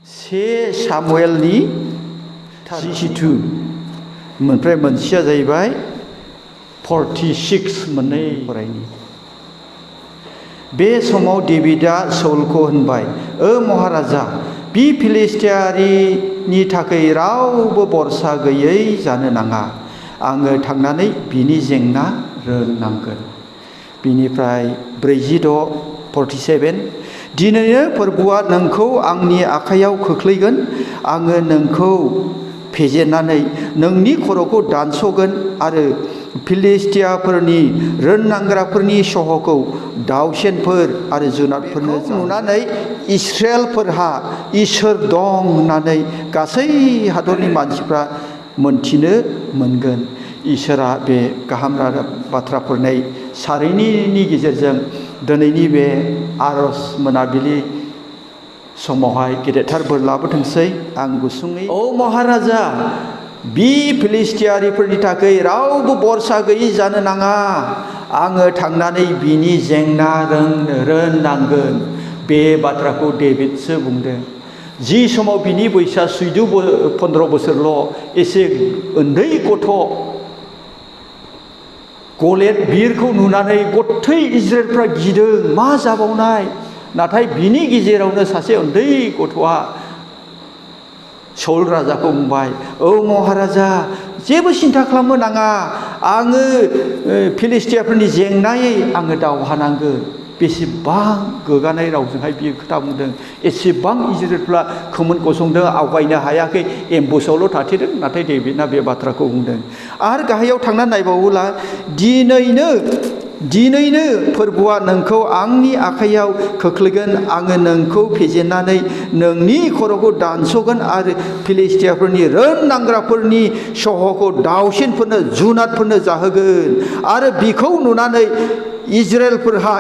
से सामुएलनि 32 मोनफ्राय मोनसेया जाहैबाय 46 मोननै फरायनि बे समाव डेभिडआ साउलखौ होनबाय महाराजा बि फिलिस्टियारिनि थाखाय रावबो भरसा गैयै जानो नाङा आङो थांनानै बिनि जेंना रोंनांगोन बिनिफ्राय 47 दिनैनो फोरबुआ नोंखौ आंनि आखायाव खोख्लैगोन आङो नोंखौ फेजेननानै नोंनि खर'खौ दानस'गोन आरो फिलिस्टियाफोरनि रोननांग्राफोरनि सह'खौ दाउसेनफोर आरो जुनारफोरनो नुनानै इस्राएलफोरहा इसोर दं होननानै गासै हादरनि मानसिफ्रा मोनथिनो मोनगोन इसोरा बे गाहाम बाथ्राफोरनि सारिनिनि गेजेरजों दिनैनि बे आरज मोनाबिलि समावहाय गेदेरथार बोर लाबोथोंसै आं गुसुङै महाराजा बि फिलिस्टियारिफोरनि थाखाय रावबो भरसा गैयै जानो नाङा आङो थांनानै बिनि जेंना रोंनांगोन बे बाथ्राखौ डेभिडसो बुंदों जि समाव बिनि बैसोआ 15 बोसोरल' एसे उन्दै गथ' गलेद बिरखौ नुनानै गथै इज्राएलफ्रा गिदों मा जाबावनाय नाथाय बिनि गेजेरावनो सासे उन्दै गथ'आ साउल राजाखौ बुंबाय महाराजा जेबो सिन्था खालामनो नाङा आङो फिलिस्टियाफोरनि जेंनायै आङो दावहा नांगोन बेसेबां गोगानाय रावजोंहाय बियो खोथा बुंदों एसेबां इज्राएलफ्रा खोमोन गसंदों आवगायनो हायाखै एम्बुसावल' थाथेदों नाथाय डेभिडना बे बाथ्राखौ बुंदों आरो गाहायाव थांनानै नायबावोब्ला दिनैनो फोरबुआ नोंखौ आंनि आखायाव खोख्लैगोन आङो नोंखौ फेजेननानै नोंनि खर'खौ दानस'गोन आरो फिलिस्टियाफोरनि रोननांग्राफोरनि सह'खौ दाउसेनफोरनो जुनादफोरनो जाहोगोन आरो बिखौ नुनानै इज्राएलफोरहा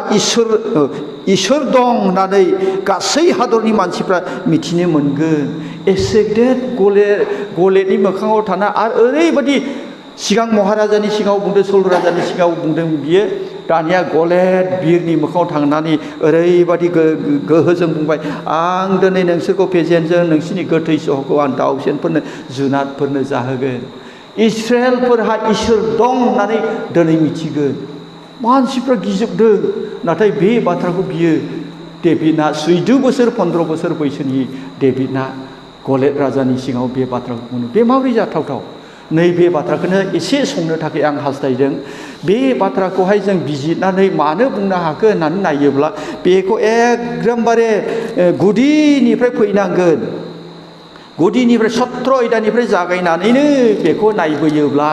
इसोर दं होननानै गासै हादरनि मानसिफ्रा मिथिनो मोनगोन एसेग्रेट गलेदनि मोखाङाव थाना आरो ओरैबायदि सिगां महाराजानि सिगाङाव बुंदों साउल राजानि सिगाङाव बुंदों बियो दानिया गलेद बिरनि मोखाङाव थांनानै ओरैबायदि गोहोजों बुंबाय आं दिनै नोंसोरखौ फेजेनजों नोंसोरनि गोथै सह'खौ आं दाउसेनफोरनो जुनादफोरनो जाहोगोन इस्राएलफोरहा इसोर दं होननानै दिनै मिथिगोन मानसिफ्रा गिजोबदों नाथाय बे बाथ्राखौ बियो डेभिडना 14 बोसोर 15 बोसोर बैसोनि डेभिडना गलेद राजानि सिगाङाव बे बाथ्राखौ बुङो बे माबोरै जाथावथाव नैबे बाथ्राखौनो एसे संनो थाखाय आं हास्थायदों बे बाथ्राखौहाय जों बिजिरनानै मानो बुंनो हाखो होननानै नायोब्ला बेखौ एकदमबारे गुदिनिफ्राय फैनांगोन गुदिनिफ्राय सत्र आयदानिफ्राय जागायनानैनो बेखौ नायबोयोब्ला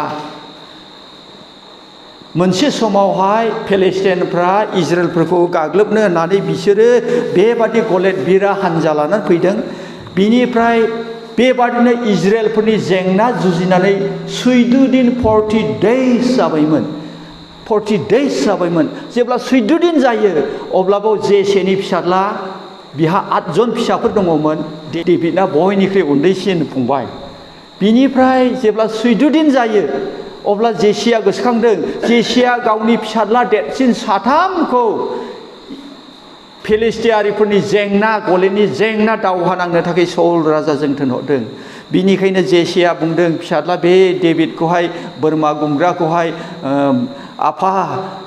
मोनसे समावहाय फिलिस्टियानफ्रा इज्राएलफोरखौ गाग्लोबनो होननानै बिसोरो बेबादि गलेद बिरा हानजा लानानै फैदों बिनिफ्राय बेबादिनो इज्राएलफोरनि जेंना जुजिनानै 14 दिन 40 days जाबायमोन 40 days जाबायमोन जेब्ला 14 दिन जायो अब्लाबो जेसेनि फिसाज्ला बिहा 8 जन फिसाफोर दङमोन डेभिडना बयनिख्रुइ उन्दैसिन फंबाय बिनिफ्राय जेब्ला 14 दिन जायो अब्ला जेसिया गोसोखांदों जेसिया गावनि फिसाज्ला देरसिन साथामखौ फिलिस्टियारिफोरनि जेंना गलेदनि जेंना दावहा नांनो थाखाय साउल राजाजों थिनहरदों बिनिखायनो जेसिया बुंदों फिसाज्ला बे डेभिडखौहाय बोरमा गुमग्राखौहाय आफा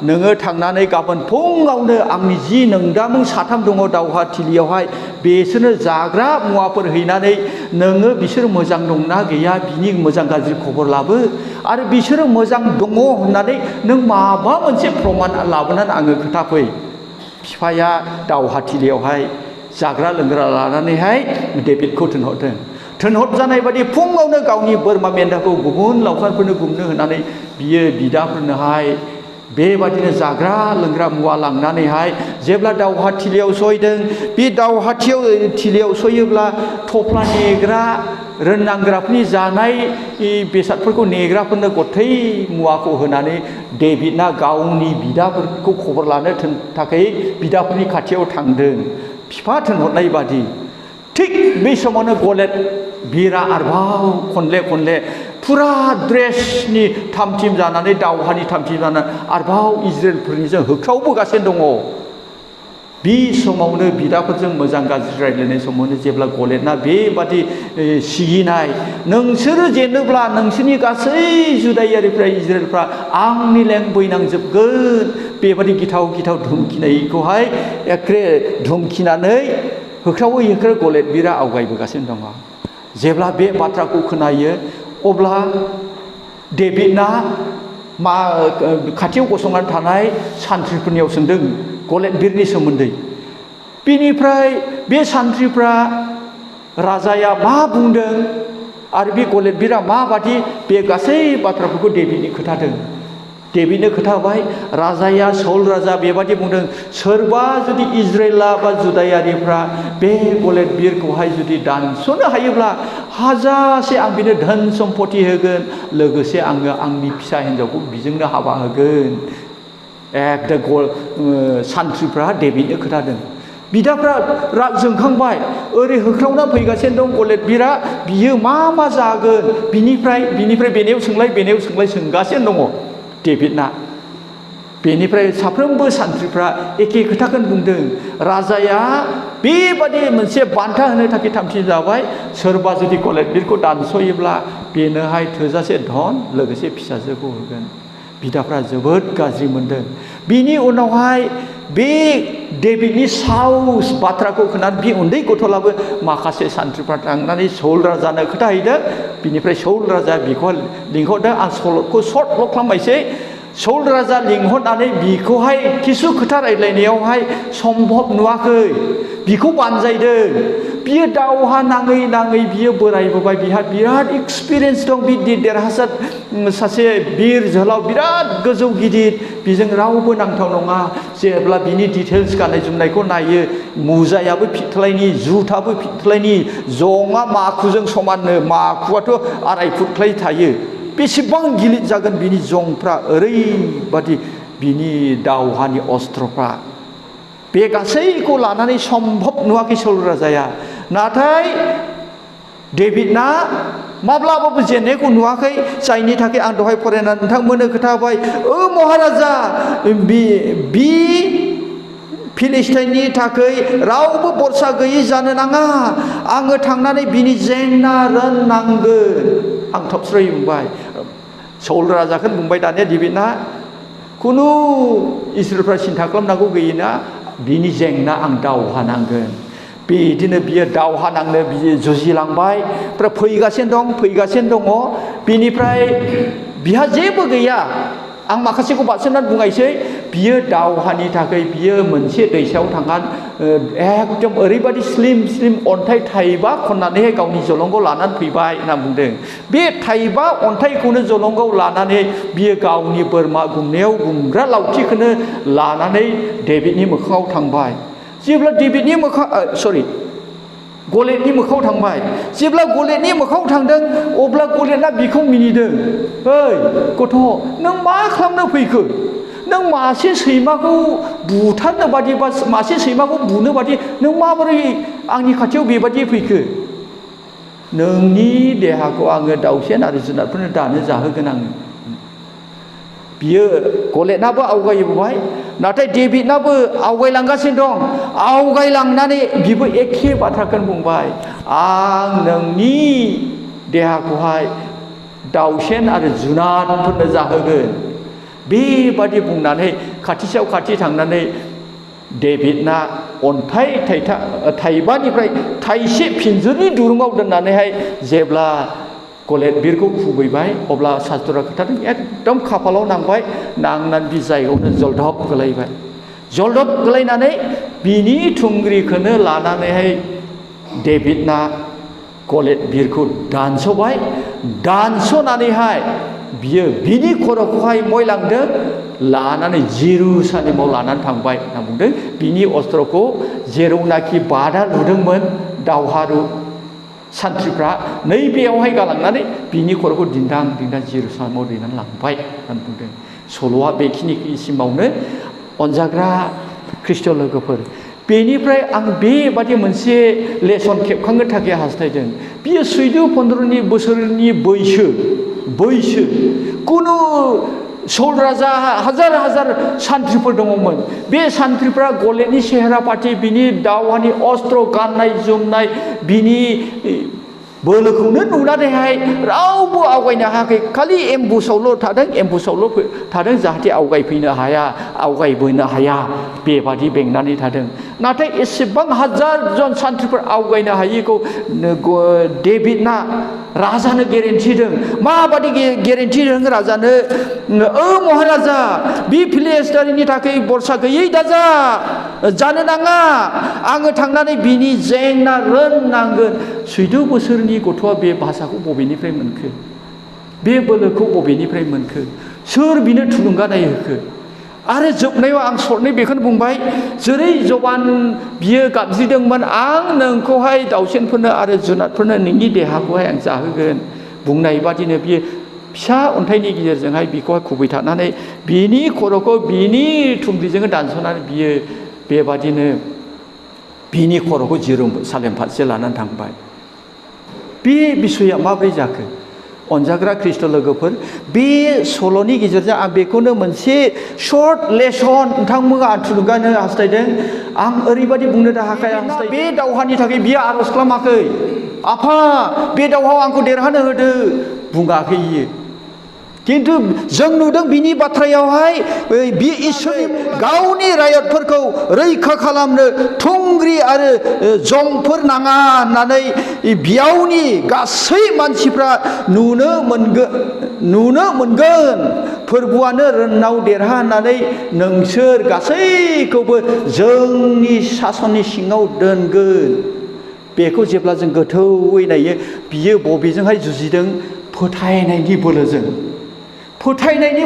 नोङो थांनानै गाबोन फुङावनो आंनि जि नोंदामोन साथाम दङ दावहा थिलियावहाय बिसोरनो जाग्रा मुवाफोर हैनानै नोङो बिसोर मोजां दंना गैया बिनि मोजां गाज्रि खबर लाबो आरो बिसोरो मोजां दङ होननानै नों माबा मोनसे प्रमान लाबोनानै आङो खोथाफै बिफाया दावहाथिलियावहाय जाग्रा लोंग्रा लानानैहाय डेभिडखौ थिनहरजानाय बादि फुङावनो गावनि बोरमा मेन्दाखौ गुबुन लावखारफोरनो गुमनो होनानै बियो बिदाफोरनोहाय बेबादिनो जाग्रा लोंग्रा मुवा लांनानैहाय जेब्ला दावहाथिलियाव सहैदों बे दावहाथिलियाव सहैयोब्ला थफ्ला नेग्रा रोननांग्राफोरनि जानाय बेसादफोरखौ नेग्राफोरनो गथै मुवाखौ होनानै डेभिडना गावनि बिदाफोरखौ खबर लानो थाखाय बिदाफोरनि खाथियाव थांदों बिफा थिनहरनाय बादि थिग बे समावनो गलेद बिरा आरोबाव खनले फुरा ड्रेसनि थामथिम जानानै दावहानि थामथिम जानानै आरोबाव इज्राएलफोरनिजों होख्रावबोगासिनो दङ बे समावनो बिदाफोरजों मोजां गाज्रि रायज्लायनाय समावनो जेब्ला गलेटना बेबादि सिगिनाय नोंसोरो जेनोब्ला नोंसोरनि गासै जुदायारिफ्रा इजराइलफ्रा आंनि लें बैनांजोबगोन बेबादि गिथाव गिथाव धुमखिनायखौहाय एखे धुमखिनानै होख्रावै होख्राव गलेटबिरा आवगायबोगासिनो दङ जेब्ला बे बाथ्राखौ खोनायो अब्ला डेभिडना मा खाथियाव गसंनानै थानाय सान्थ्रिफोरनियाव सोंदों गलेटबिरनि सोमोन्दै बिनिफ्राय बे सान्थ्रिफ्रा राजाया मा बुंदों आरो बे गलेटबिरा माबादि बे गासै बाथ्राफोरखौ डेभिडनि खोथादों डेभिडनो खोथाबाय राजाया साउल राजा बेबादि बुंदों सोरबा जुदि इजराइला बा जुदायारिफ्रा बे गलेटबिरखौहाय जुदि दानस'नो हायोब्ला हाजासे आं बिनो धोन सम्पति होगोन लोगोसे आङो आंनि फिसा हिन्जावखौ बिजोंनो हाबा होगोन एकदम सान्थ्रिफ्रा डेभिडनो खोथादों बिदाफ्रा राग जोंखांबाय ओरै होख्रावना फैगासिनो दं गलेटबिरा बियो मा जागोन बिनिफ्राय बेनियाव सोंलाय सोंगासिनो दङ डेभिडना बेनिफ्राय साफ्रोमबो सान्थ्रिफ्रा एखे खोथाखौनो बुंदों राजाया बेबादि मोनसे बान्था होनो थाखाय थामथि जाबाय सोरबा जुदि गलेटबिरखौ दानस'योब्ला बेनोहाय थोजासे धन लोगोसे फिसाजोखौ होगोन बिदाफ्रा जोबोद गाज्रि मोनदों बिनि उनावहाय बे डेभिडनि साहस बाथ्राखौ खोनानै बे उन्दै गथ'लाबो माखासे सान्थ्रिफ्रा थांनानै साउल राजानो खोथाहैदों बिनिफ्राय साउल राजा बिखौ लिंहरदों आं सल'खौ सर्टल' खालामबायसै साउल राजा लिंहरनानै बिखौहाय किसु खोथा रायज्लायनायावहाय सम्भब नुवाखै बिखौ बानजायदों बियो दावहा नाङै बियो बोरायबोबाय बिहा बिराद एक्सपिरियेन्स दं बि देरहासार सासे बिर जोहोलाव बिराद गोजौ गिदिर बिजों रावबो नांथाव नङा जेब्ला बिनि डिटेल्स गाननाय जोमनायखौ नायो मुजायाबो फिथलायनि जुथाबो फिथलायनि जङा माखुजों समाननो माखुआथ' 2.5 फुटख्लाय थायो बेसेबां गिलिर जागोन बिनि जंफ्रा ओरैबादि बिनि दावहानि अस्त्रफ्रा बे गासैखौ लानानै सम्भब नुवाखै साउल राजाया नाथाय डेभिडना माब्लाबाबो जेननायखौ नुवाखै जायनि थाखाय आं दहाय फरायनानै नोंथांमोननो खोथाबाय महाराजा बि फिलिस्टाइननि थाखाय रावबो बरसा गैयै जानो नाङा आङो थांनानै बिनि जेंना रोननांगोन आं थबस्रयै बुंबाय साउल राजाखौनो बुंबाय दानिया डेभिडना खुनु इसोरफ्रा सिन्था खालामनांगौ गैयिना बिनि जेंना आं दावहा नांगोन बिदिनो बियो दावहा नांनो बियो जुजिलांबाय ओमफ्राय फैगासिनो दङ बिनिफ्राय बिहा जेबो गैया आं माखासेखौ बारसोमनानै बुंनायसै बियो दावहानि थाखाय बियो मोनसे दैसायाव थांनानै एकदम ओरैबादि स्लिम अन्थाइ थाइबा खननानैहाय गावनि जलंगाव लानानै फैबाय होनना बुंदों बे थाइबा अन्थाइखौनो जलंगाव लानानै बियो गावनि बोरमा गुमनायाव गुमग्रा लावथिखौनो लानानै डेभिडनि मोखाङाव थांबाय जेब्ला डेभिडनि गलेटनि मोखाङाव थांबाय जेब्ला गलेटनि मोखाङाव थांदों अब्ला गलेटआ बिखौ मिनिदों ओइ गथ' नों मा खालामनो फैखो नों मासे सैमाखौ बुथारनो बादि बा मासे सैमाखौ बुनो बादि नों माबोरै आंनि खाथियाव बेबादि फैखो नोंनि देहाखौ आङो दाउसेन आरो जुनारफोरनो दानो जाहोगोन आङो बियो गलेटनाबो आवगायबोबाय नाथाय डेभिडनाबो आवगायलांगासिनो दं आवगायलांनानै बिबो एखे बाथ्राखौनो बुंबाय आं नोंनि देहाखौहाय दाउसेन आरो जुनारफोरनो जाहोगोन बेबादि बुंनानै खाथियाव खाथि थांनानै डेभिडना अन्थाइ थाइबानिफ्राय थाइसे फिन्जुरनि दुरुङाव दोननानैहाय जेब्ला गलेटबिरखौ खुबैबाय अब्ला सास्त्रआ खोथादों एकदम खाफालाव नांबाय नांनानै बि जायगायावनो जलदब गोलैनानै बिनि थुंग्रिखौनो लानानैहाय डेभिडना गलेटबिरखौ दानस'नानैहाय बियो बिनि खर'खौहाय लांदों लानानै जेरुसालेमाव लानानै थांबाय होनना बुंदों बिनि अस्त्रखौ जेरावनाखि बादा लुदोंमोन दावहारु सान्थ्रिफ्रा नैबेयावहाय गालांनानै बिनि खर'खौ दिन्दां जेरुसालेमाव दैनानै लांबाय होननानै बुंदों सल'आ बेखिनिसिमावनो अनजाग्रा ख्रिस्ट' लोगोफोर बेनिफ्राय आं बेबादि मोनसे लेसन खेबखांनो थाखाय हास्थायदों बियो 14-15 बोसोरनि बैसो कुनु सल राजा हाजार हाजार सान्थ्रिफोर दङमोन बे सान्थ्रिफ्रा गलेटनि सेहेरा पाथि बिनि दावहानि अस्त्र गाननाय जोमनाय बिनि बोलोखौनो नुनानैहाय रावबो आवगायनो हायाखै खालि एम्बुसावल' थादों जाहाथे आवगायफैनो हाया आवगायबोनो हाया बेबादि बेंनानै थादों नाथाय एसेबां हाजार जन सान्थ्रिफोर आवगायनो हायिखौ डेभिडना राजानो गेरेन्टि होदों माबादि गेरेन्टि होदों राजानो महाराजा बे फिलिस्टियानि थाखाय बरसा गैयै दाजा जानो नाङा आङो थांनानै बिनि जेंना रोंनांगोन 14 बोसोरनि गथ'आ बे भाषाखौ बबेनिफ्राय मोनखो बे बोलोखौ बबेनिफ्राय मोनखो सोर बिनो थुलुंगानाय होखो आरो जोबनायाव आं सरनै बेखौनो बुंबाय जेरै जबान बियो गाबज्रिदोंमोन आं नोंखौहाय दाउसेनफोरनो आरो जुनारफोरनो नोंनि देहाखौहाय आं जाहोगोन बुंनाय बादिनो बियो फिसा अन्थाइनि गेजेरजोंहाय बिखौहाय खुबैथारनानै बिनि खर'खौ बिनि थुंग्रिजों दानस'नानै बियो बेबादिनो बिनि खर'खौ जेरुसालेम फारसे लानानै थांबाय बे बिसया माब्रै जाखो अनजाग्रा ख्रिस्ट' लोगोफोर बे सल'नि गेजेरजों आं बेखौनो मोनसे शर्ट लेसन नोंथांमोना आं थुलुंगानो हास्थायदों आं ओरैबायदि बुंनो थाखाय आं बे दावहानि थाखाय बियो आर'ज खालामाखै आफा बे दावहायाव आंखौ देरहानो होदो बुङाखै इयो किन्तु जों नुदों बिनि बाथ्रायावहाय बे इसोरनि गावनि रायतफोरखौ रैखा खालामनो थुंग्रि आरो जंफोर नाङा होननानै बेयावनि गासै मानसिफ्रा नुनो मोनगोन फोरबोआनो रोन्नाव देरहा होननानै नोंसोर गासैखौबो जोंनि सासननि सिङाव दोनगोन बेखौ जेब्ला जों गोथौयै नायो बियो बबेजोंहाय जुजिदों फोथायनायनि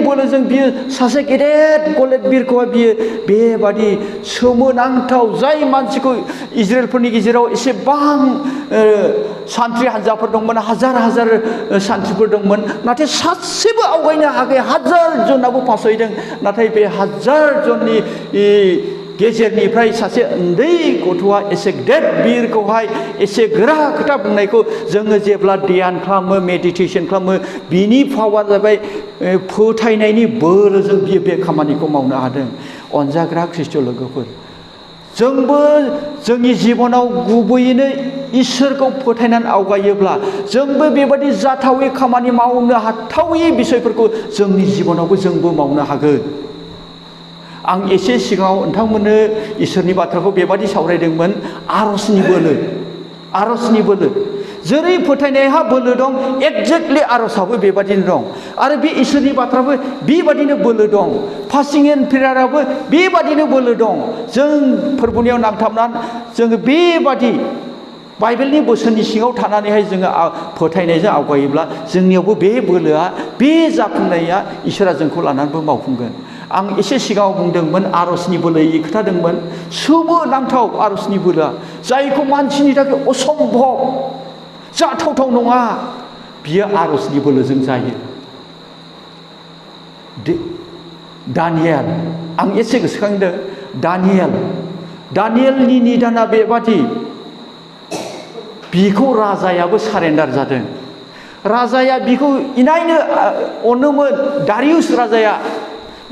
बोलोजों बियो सासे गेदेर गलेटबिरखौहाय बियो बेबादि सोमोनांथाव जाय मानसिखौ इजराइलफोरनि गेजेराव एसेबां सान्थ्रि हान्जाफोर दंमोन हाजार हाजार सान्थ्रिफोर दंमोन नाथाय सासेबो आवगायनो हायाखै हाजार जनाबो फासयदों नाथाय बे हाजार जननि गेजेरनिफ्राय सासे उन्दै गथ'आ एसे गेदेर बिरखौहाय एसे गोरा खोथा बुंनायखौ जोङो जेब्ला ध्यान खालामो मेडिटेसन खालामो बिनि पावार जाबाय फोथायनायनि बोलोजों बियो बे खामानिखौ मावनो हादों अनजाग्रा ख्रिस्ट' लोगोफोर जोंबो जोंनि जिबनाव गुबैयैनो इसोरखौ फोथायनानै आवगायोब्ला जोंबो बेबायदि जाथावै खामानि मावनो हाथावै बिसयफोरखौ जोंनि जिबनावबो जोंबो मावनो हागोन आं एसे सिगाङाव नोंथांमोननो इसोरनि बाथ्राखौ बेबादि सावरायदोंमोन आर'जनि बोलो जेरै फोथायनायहा बोलो दं एक्जेक्टलि आर'जआबो बेबादिनो दं आरो बे इसोरनि बाथ्राबो बेबादिनो बोलो दं फास्टिं एन्ड प्रेयाराबो बेबादिनो बोलो दं जों फोरबोनियाव नांथाबनानै जोङो बेबादि बाइबेलनि बोसोननि सिङाव थानानैहाय जोङो फोथायनायजों आवगायोब्ला जोंनियावबो बे बोलोआ बे जाफुंनाया इसोरा जोंखौ लानानैबो मावफुंगोन आं एसे सिगाङाव बुंदोंमोन आर'जनि बोलो खोथादोंमोन सोमोनांथाव आर'जनि बोलोआ जायखौ मानसिनि थाखाय असम्भब जाथावथाव नङा बियो आर'जनि बोलोजों जायो दानियेल आं एसे गोसोखांदों दानियेलनि निदाना बेबादि बिखौ राजायाबो सारेन्डार जादों राजाया बिखौ इनायनो अनोमोन दारियुस राजाया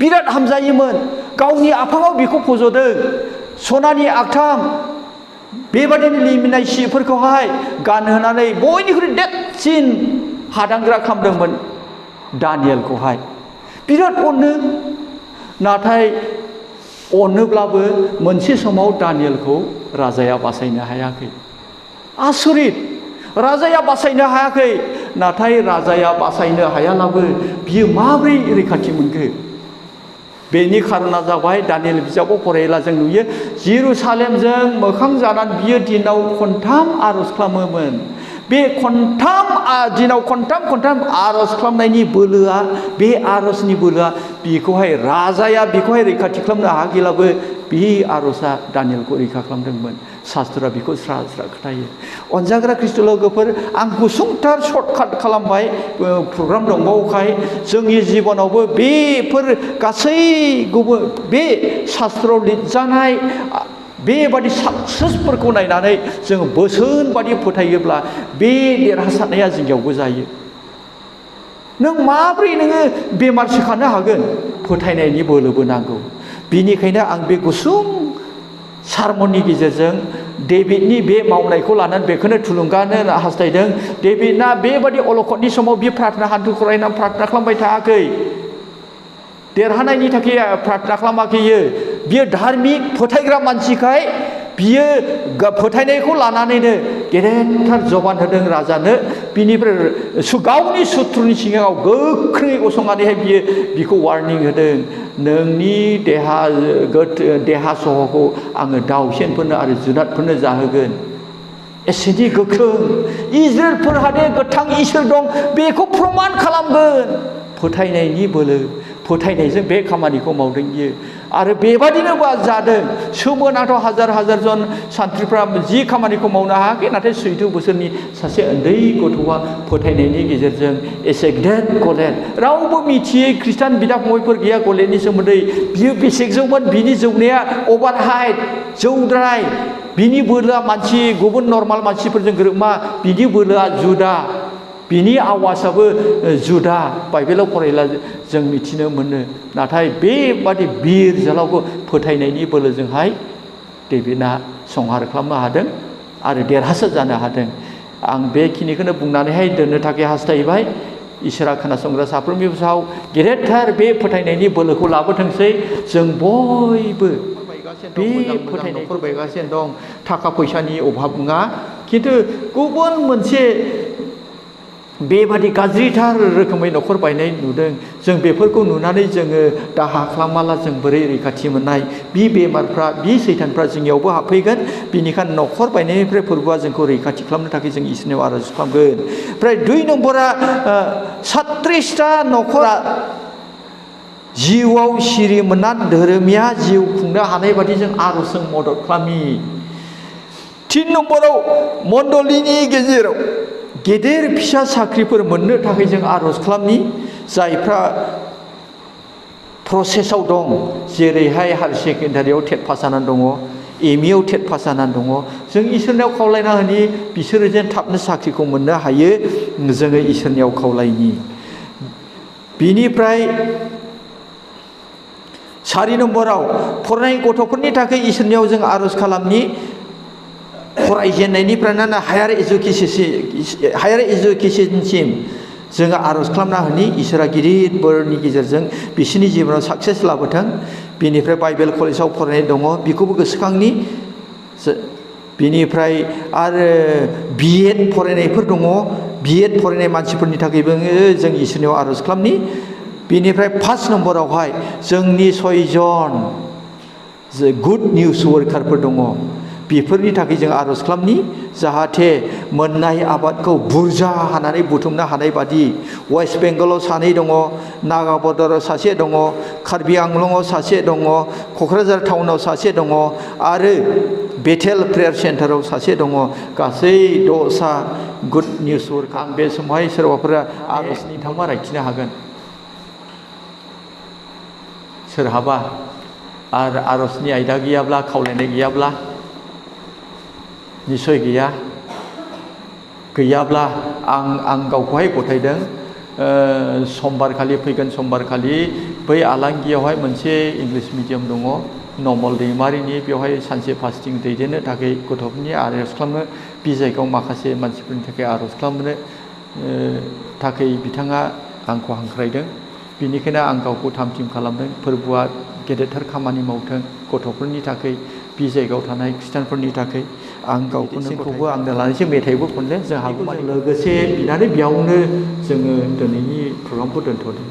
बिराद हामजायोमोन गावनि आफाङाव बिखौ फज'दों सनानि आगथाम बेबादिनो लिमिनाय सिफोरखौहाय गानहोनानै बयनिख्रुइ देरसिन हादांग्रा खालामदोंमोन दानियेलखौहाय बिराद अनो नाथाय अनोब्लाबो मोनसे समाव दानियेलखौ राजाया बासायनो हायाखै आसरित राजाया बासायनो हायाखै नाथाय राजाया बासायनो हायालाबो बियो माबोरै रैखाथि मोनखो बेनि खारना जाबाय दानियेल बिजाबाव फरायोब्ला जों नुयो जेरुसालेमजों मोखां जानानै बियो दिनाव खनथाम आर'ज खालामोमोन बे दिनाव खनथाम आर'ज खालामनायनि बोलोआ बे आर'जनि बोलोआ बिखौहाय राजाया बिखौहाय रैखाथि खालामनो हायाखैब्लाबो बे आर'जआ दानियेलखौ रैखा खालामदोंमोन शास्त्रआ बेखौ स्रा स्रा खोथायो अनजाग्रा ख्रिस्ट' लोगोफोर आं गुसुंथार सर्टकाट खालामबाय प्रग्राम दंबावोखाय जोंनि जिबनावबो बेफोर गासैखौबो बे शास्त्रआव लिरजानाय बेबादि साक्सेसफोरखौ नायनानै जोङो बोसोन बादि फोथायोब्ला बे देरहासारनाया जोंनियावबो जायो नों माब्रै नोङो बेमार सोखानो हागोन फोथायनायनि बोलोबो नांगौ बिनिखायनो आं बे गुसुं सारमननि गेजेरजों डेभिडनि बे मावनायखौ लानानै बेखौनो थुलुंगानो हास्थायदों डेभिडना बेबादि अलखदनि समाव बे प्रार्थना हान्थु खरायनानै प्रार्थना खालामबाय थायाखै देरहानायनि थाखाय प्रार्थना खालामाखै बियो धार्मिक फोथायग्रा मानसिखाय बियो फोथायनायखौ लानानैनो गेदेरथार जबान होदों राजानो बिनिफ्राय गावनि सुथ्रुनि सिगाङाव गोख्रै गसंनानैहाय बिखौ वार्निं होदों नोंनि देहा सहखौ आङो दाउसेनफोरनो आरो जुनादफोरनो जाहोगोन एसेदि गोख्रों इजराइलफोरहादे गोथां इसोर दं बेखौ प्रमान खालामगोन फोथायनायनि बोलो फोथायनायजों बे खामानिखौ मावदों बियो आरो बेबादिनो जादों सोमोनांथाव हाजार हाजार जन सान्थ्रिफ्रा जि खामानिखौ मावनो हायाखै नाथाय 14 बोसोरनि सासे उन्दै गथ'आ फोथायनायनि गेजेरजों एसे गेदेर गलेद रावबो मिथियै खृष्टान बिदा फंबायफोर गैया गलेदनि सोमोन्दै बियो बेसे जौमोन बिनि जौनाया अभार हाइट जौद्राय बिनि बोलोआ मानसि गुबुन नर्माल मानसिफोरजों गोरोबा बिनि बोलोआ जुदा बिनि आवाजाबो जुदा बाइबेलाव फरायला जों मिथिनो मोनो नाथाय बेबादि बिर जोहोलावखौ फोथायनायनि बोलोजोंहाय डेभिडआ संहार खालामनो हादों आरो देरहासार जानो हादों आं बेखिनिखौनो बुंनानैहाय दोननो थाखाय हास्थायबाय इसोरा खोनासंग्रा साफ्रोमनिबो सायाव गेदेरथार बे फोथायनायनि बोलोखौ लाबोथोंसै जों बयबो बे फोथायनाय फोरबायगासिनो दं थाखा फैसानि अभाब नङा खिन्थु गुबुन मोनसे बेबादि गाज्रिथार रोखोमै न'खर बायनाय नुदों जों बेफोरखौ नुनानै जोङो दाहा खालामाला जों बोरै रैखाथि मोननाय बे बेमारफ्रा बे सैतानफ्रा जोंनियावबो हाबफैगोन बिनिखायनो न'खर बायनायनिफ्राय फोरबोआ जोंखौ रैखाथि खालामनो थाखाय जों इसोरनियाव आर'ज खालामगोन ओमफ्राय 2 नम्बरा 37टा न'खरा जिउआव सिरि मोननानै धोरोमिया जिउ खुंनो हानाय बादि जों आर'जजों मदद खालामि 3 नम्बराव मण्डलिनि गेजेराव गेदेर फिसा साख्रिफोर मोननो थाखाय जों आर'ज खालामनि जायफ्रा प्रसेसआव दं जेरैहाय हायार सेकेन्डारियाव टेट पास जानानै दङ एमइआव टेट पास जानानै दङ जों इसोरनियाव खावलायना होनि बिसोरो जेन थाबनो साख्रिखौ मोननो हायो जोङो इसोरनियाव खावलायनि बिनिफ्राय 4 नम्बराव फरायनाय गथ'फोरनि थाखाय इसोरनियाव जों आर'ज खालामनि फरायजेननायनिफ्रायनो हायार एजुकेशनसिम जोङो आर'ज खालामना होनि इसोरा गिदिर बोरनि गेजेरजों बिसोरनि जिबनाव साक्सेस लाबोथों बिनिफ्राय बाइबेल कलेजाव फरायनाय दङ बेखौबो गोसोखांनि बिनिफ्राय आरो बिएड फरायनायफोर दङ बिएड फरायनाय मानसिफोरनि थाखायबो जों इसोरनियाव आर'ज खालामनि बिनिफ्राय 5 नम्बरावहाय जोंनि 6 जन गुड निउस वर्कारफोर दङ बेफोरनि थाखाय जों आर'ज खालामनि जाहाथे मोननाय आबादखौ बुरजा हानानै बुथुमनो हानाय बादि वेस्ट बेंगलाव 2 दङ नागाबर्डाराव 1 दङ कार्बि आंलंआव 1 दङ क'क्राझार टाउनाव 1 दङ आरो बेथेल प्रेयार सेन्टाराव 1 दङ गासै 6 गुड निउस वर्क आं बे समावहाय सोरबाफोरा आर'जनि थांबा रायथिनो हागोन सोरहाबा आरो आर'जनि आयदा गैयाब्ला खावलायनाय गैयाब्ला निसय गैयाब्ला आं गावखौहाय गथायदों समबारखालि फैगोन समबारखालि बै आलांगियावहाय मोनसे इंलिश मिडियाम दङ नमल दैमारिनि बेवहाय सानसे फास्टिं दैदेननो थाखाय गथ'फोरनि आर'ज खालामनो बे जायगायाव माखासे मानसिफोरनि थाखाय आर'ज खालामनो थाखाय बिथाङा आंखौ हांख्रायदों बिनिखायनो आं गावखौ थाम-थिम खालामदों फोरबोआ गेदेरथार खामानि मावथों गथ'फोरनि थाखाय बे जायगायाव थानाय खृष्टानफोरनि थाखाय आं गावखौबो आंनो लानानैसो मेथाइबो खनदों जोंहाबो लोगोसे बिनानै बेयावनो जोङो दिनैनि प्रग्रामखौ दोनथ'दों